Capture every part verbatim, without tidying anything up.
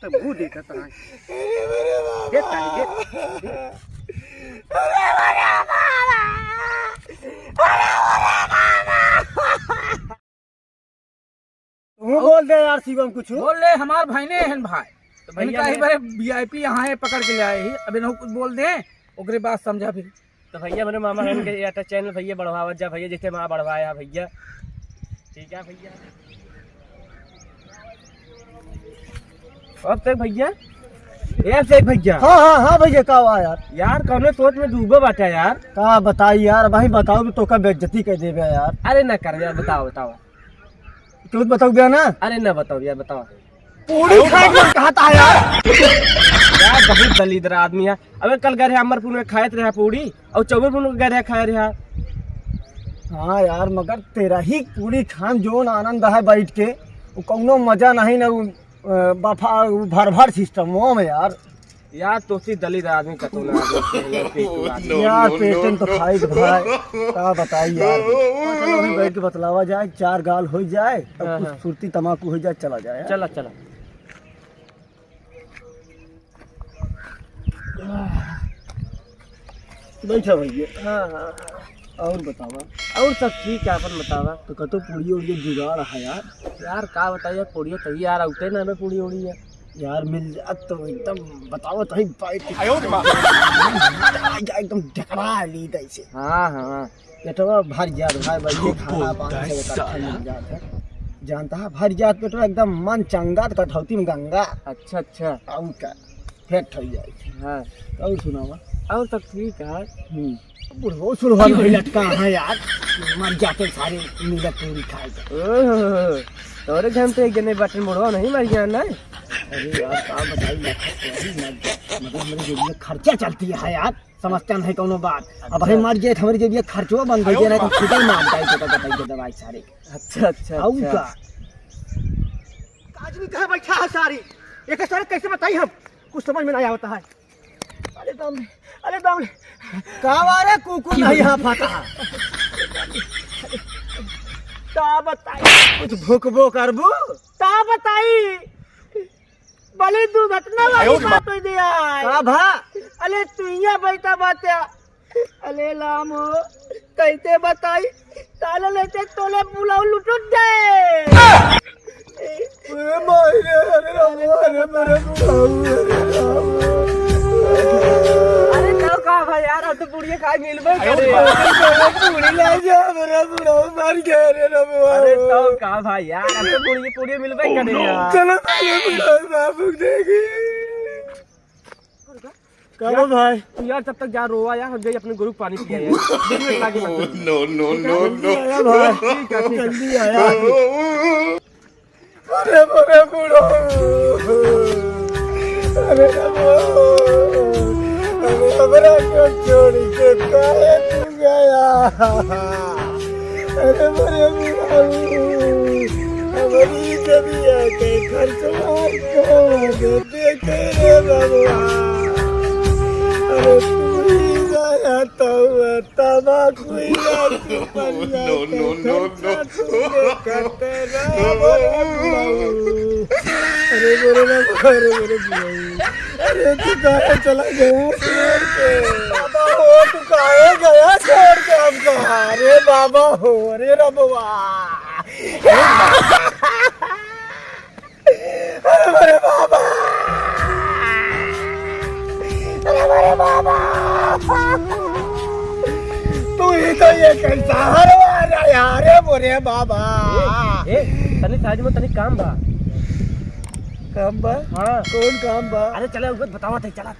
मुंह देखत रहा। दे ताली, दे, दे। तू बोल दे यार शिवम कुछ। बोल ले, हमार भाई ने हन भाई। तो भैया इनका ही ने बड़े वीआईपी यहाँ है, पकड़ के ले आए ही। अब इन्हों कुछ बोल दे, ओकरे बाद समझा फिर। तो भैया, मेरे मामा हन के ये चैनल भैया बढ़वावत जा भैया, जैसे माँ बढ़वाया भैया। ठीक है भैया। अब तक भैया, ए से भैया। हाँ, हाँ, हाँ भैया, का हुआ यार? यार, कौनो सोच में डूबे बाटा यार। का बताई यार, भाई बताओ तो तोका बेइज्जती कर देबे यार। अरे ना कर यार, बताओ, बताओ। क्यों बताओ बे ना? अरे ना बताओ यार, बताओ। पूड़ी खाए के मन कहता है यार। यार, बहुत दलिद्र आदमी है। अबे कल गए रहे अमरपुर में, खाए रहे पूड़ी, और चौबेपुर में गए रहे खाए रहे। हाँ यार, मगर तेरा ही पूड़ी खान जोन आनंद है बैठ के, वो कौनो मजा नहीं ना, वो, अ, बफा, वो भर भर सिस्टम वो में यार। यार, तोसी दलित आदमी कतो ना आदमी, पेटू आदमी। यार, पेटन तो खाई के भाई, का बताई यार। चलो, वहीं बैठ के बतलावा जाए, चार गाल हो जाए, तब हाँ, कुछ हाँ। फुर्ती तमाकू हो जाए, चला जाए। चला, चला। बैठा भैया। हाँ, हाँ, हाँ। और बतावा। और सब ठीक है, अपन बतावा। तो कतो पूड़ी उड़ी जुगाड़ है यार। यार, का बताइए, पूड़िया तभी यार, आउते ना हमें पूड़ी उड़ी है। यार, मिल जात तो एकदम बतावा तो ही बैठ के। आयो रे माँ। एकदम ढकरा ली तैसे। हाँ, हाँ। पेटवा भर जात भाई, भाई, ये खाना पानी सब इकट्ठा मिल जात है। जानता है, भर जात पेटवा एकदम मन चंगा तो कठौती में गंगा। अच्छा, अच्छा। और का, पेट हो जाए। हाँ। और सुनावा? और सब ठीक है। हम्म। बुढ़वा सुढ़वा नहीं लटका है यार, मर जाते सारे मिलत पूरी खाए के। ओहो, तोरे घर में तो एक जने बटन बुढ़वा नहीं मर गया ना? अरे यार, का बताई, मतलब हमारे जेब में खर्चा चलती है यार। समझता नहीं कौनो बात। अब अच्छा। भाई मर जाए तो हमारी जेबिया खर्चवा बंद हो जाए, नहीं तो खुदे मार जाए तो बताइए दवाई सारे। अच्छा, अच्छा, आऊ अच्छा। का? आदमी कहाँ बैठा है सारी? एक सारे कैसे बताई हम? कुछ समझ में नहीं आवता है। अरे दाम रे, अरे दाम रे। का बारे कुकुर नहीं यहाँ फटा? का बताई? कुछ भुकबो करबू? का बताई? बड़ी दुर्घटना वाली आयो रे बात हो गया है। का भा? अरे तू यहाँ बैठा बात है। अरे राम हो, कैसे बताई? ताले लेते तोले बुलाऊ लुटुट जाए। ए माई रे, अरे राम, अरे मेरे बुलाऊ, अरे राम। अरे तो का भाई यार, अब तो बुढ़िया खाए मिलबे करे। अरे पूरी ला जा, मेरा बुढ़ाऊ मर गया रे रमुआ। अरे तो का भाई यार, अब तो बुढ़िया, पूरी मिलबे करे यार। चलो, चलो, बुढ़ाऊ बाबू देखी। का यार, भाई? तू यार जब तक जा रोवा यार, हम जाई अपने गोरू को पानी पिया यार। दो मिनट लागे मत। No, no, no, no। ठीक है, ठीक है। जल्दी आया। अरे, अरे, बूढ़ो। अरे, रमो। अरे, हमरा को छोड़ के काहे तू गया? अरे, अरे, बूढ़ो। हमारी जमिया के खर्च मार के देखे रे बबुआ। अरे, तू ही गया तो तमाकुइया सुपरिया के खर्चा तू देखत रह मोरे बुढ़ऊ। अरे मोरे बाबा, अरे मोरे बुढ़ऊ। अरे तू काहे चला गया छोड़ के? बाबा हो, तू काहे गया छोड़ के हमका? अरे बाबा हो, अरे रबवा। अरे, अरे बाबा! अरे, अरे बाबा! तू ही तो ये कैसा हरवा रहा है, अरे मोरे बाबा! ए, ए, तनी साइड में तनी काम बा। काम बा? हाँ। कौन काम बा? अरे चला, उगत बतावा थे, चला।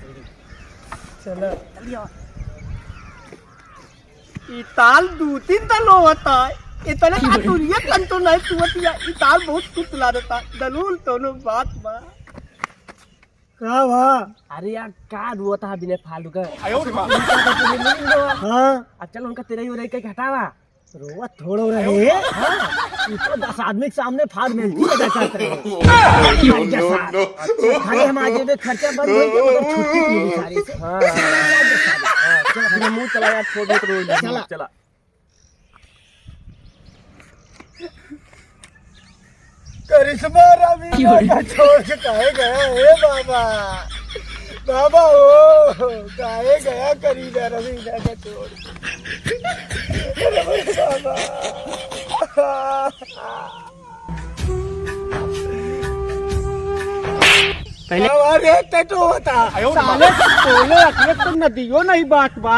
चला। जल्दी आवा। ई ताल दू तीन ताल होता है, इतने अतुरिया तंतु नहीं तुवतिया, ई ताल बहुत कुछ ला देता, दलूल दोनों बात बा। का बा? अरे यार, का रोवत है बिना फालतू का? आयो रे माँ। हाँ। अब चल उनका तेरा ही हो रही, कहीं हटावा। रोवत थोड़ो रहे। हाँ। तू तो दस आदमी के सामने फाड़ मेलती लगा करत रहे। No, no, no। अच्छा, खाली हम आज ये खर्चा बंद हो गया, उधर छुट्टी मिली सारे से। हाँ, हाँ, हाँ। हाँ, चल, अपने मुंह चला यार, छोड़ दे तो रोई नहीं। चला। चला। करिश्मा रवीना का छोड़ के काहे गया हे बाबा? बाबा हो, काहे गया करीना रवीना का छोड़ के? अरे बाबा। पहले हमारे टटो होता। साले तोले अखिले तो नदियो नहीं बात बा।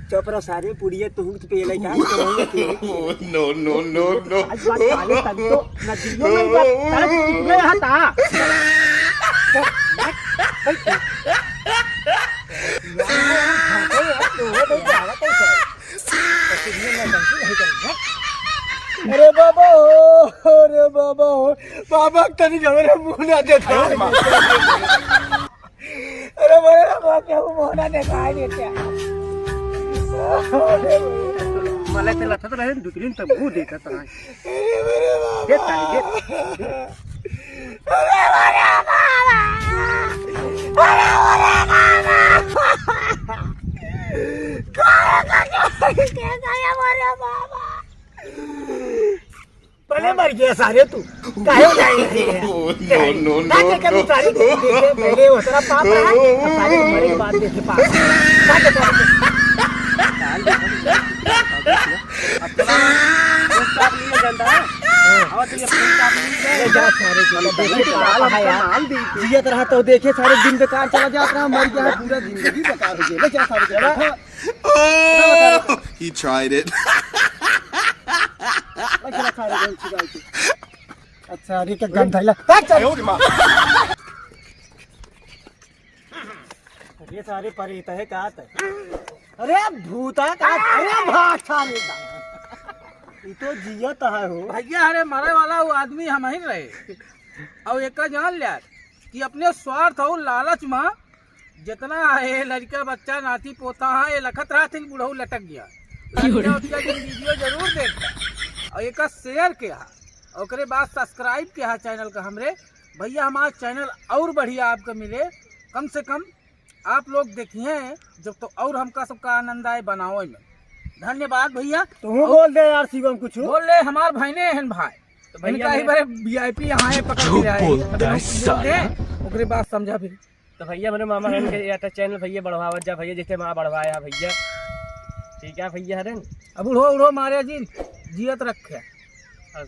चुप रहो सारे, पुड़िया तुम तो पहले क्या करोगे? No, no, no, no। आज बात साले तन तो नदियो नहीं बात। साले तू कितने यहाँ था? अरे बाबा हो, अरे बाबा हो, बाबा तनी हमरे मुंह ना देखा। अरे मेरे बाबा के मुंह ना देखा देते। मला ते लथत रहे, दुसरीन तब मुंह देखत रहे। अरे मेरे बाबा। देख ताली, देख, देख। अरे मेरे बाबा। अरे मेरे बाबा। अरे बाबा। पहले मर गया सारे तू, काहे नहीं गया? No, no, no, ना देखे no। सारे देखे, पहले वो तेरा पाप रहा, अब सारे मरे के बाद देखे पाप। ना देखे। अब तो ये पाप नहीं है, गंदा है। और तो ये पाप नहीं है। ले जा सारे को, देखे पाप है यार। जियत रहा तो देखे सारे दिन बेकार चला जात रहा, मर गया है, पूरा जिंदगी बेकार हो गया। ले जा सारे को। Oh, he tried it। अच्छा, अरे क्या गंध है? ला, चल। अरे सारे परेत है का त? अरे भूता का? अरे भाग सारे का। ई तो जियत है हो। भैया, अरे मरे वाला वो आदमी हम ही रहे। और एक जान लिया कि अपने स्वार्थ और लालच में जितना है लड़का बच्चा नाती पोता है, ये लखत रहा थिन बुढ़ऊ लटक गया। लड़का बच्चा जिन वीडियो जरूर देखता और एक शेयर किया, ओकरे बाद सब्सक्राइब किया चैनल का हमरे। भैया हमारा चैनल और बढ़िया आपको मिले, कम से कम आप लोग देखिए जब तो और हमका सबका आनंद आए बनावे में। धन्यवाद भैया। तू बोल दे यार शिवम कुछ। बोल ले हमार भाई ने हन भाई। तो भैया इनका ही मेरे बड़े वीआईपी यहाँ है, पकड़ के झूठ आए। बोलता अभी है हम साला। दे, ओकरे बाद समझा फिर। तो भैया मेरे मामा हन के या तो चैनल भैया बढ़वावत जा भैया, जैसे माँ बढ़वाया भैया। ठीक है भैया हरन। अब उड़ो उड़ो मारे जी, जियत रखे। अब